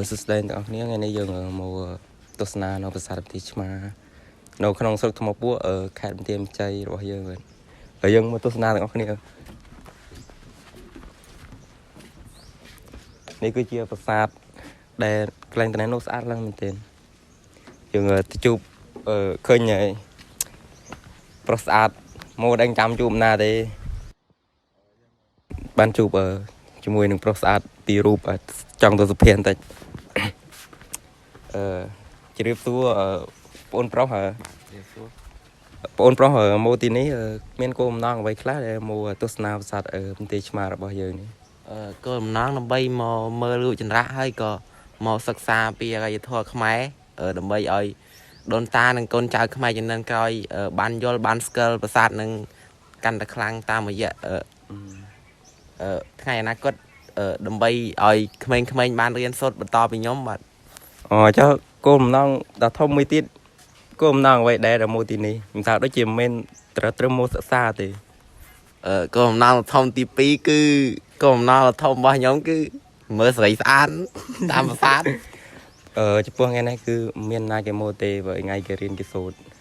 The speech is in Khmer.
សួស្តីអ្នកទាំងអស់គ្នាថ្ងៃនេះយើងមកទស្សនានៅប្រាសាទបន្ទាយឆ្មានៅក្នុងស្រុកថ្មពួកខេត្តបន្ទាយមានជ័យរបស់យើងបាទហើយយើងមកទស្សនាទាំងអស់គ្នានេះគឺជាប្រាសាទដែលកន្លែងតំណែងនោះស្អាតឡើងមែនទែនយើងទៅជួបឃើញហើយប្រុសស្អាតមកដឹងចាំជួបណាទេបានជួបជាមួយនឹងប្រុសស្អាតពីររូបចង់ទៅសុភាបន្តិច អឺជម្រាបសួរបងប្រុសបងប្រុសមកទីនេះមានគោលបំណងអ្វីខ្លះដែលមកទស្សនាប្រាសាទបន្ទាយឆ្មារបស់យើងនេះ? គោលបំណងដើម្បីមកមើលរូបចម្លាក់ហើយក៏មកសិក្សាពីអរិយធម៌ខ្មែរដើម្បីឲ្យដូនតានិងកូនចៅខ្មែរជំនាន់ក្រោយបានយល់បានស្គាល់ប្រាសាទនឹងកាន់តែខ្លាំងតាមរយៈថ្ងៃអនាគតដើម្បីឲ្យក្មេងៗបានរៀនសូត្របន្តពីខ្ញុំបាទ។ អូចុះគោលបំណងដ៏ធំមួយទៀតគោលបំណងអ្វីដែលមកទីនេះមិនថាដូចជាមិនមែនត្រូវត្រឹមមកសិក្សាទេ? គោលបំណងធំទី2គឺគោលបំណងធំរបស់ខ្ញុំគឺមើលស្រីស្អាតតាមប្រាសាទ។ ចំពោះថ្ងៃនេះគឺមានណាគេមកទេបើថ្ងៃគេរៀនគេសូត្រ។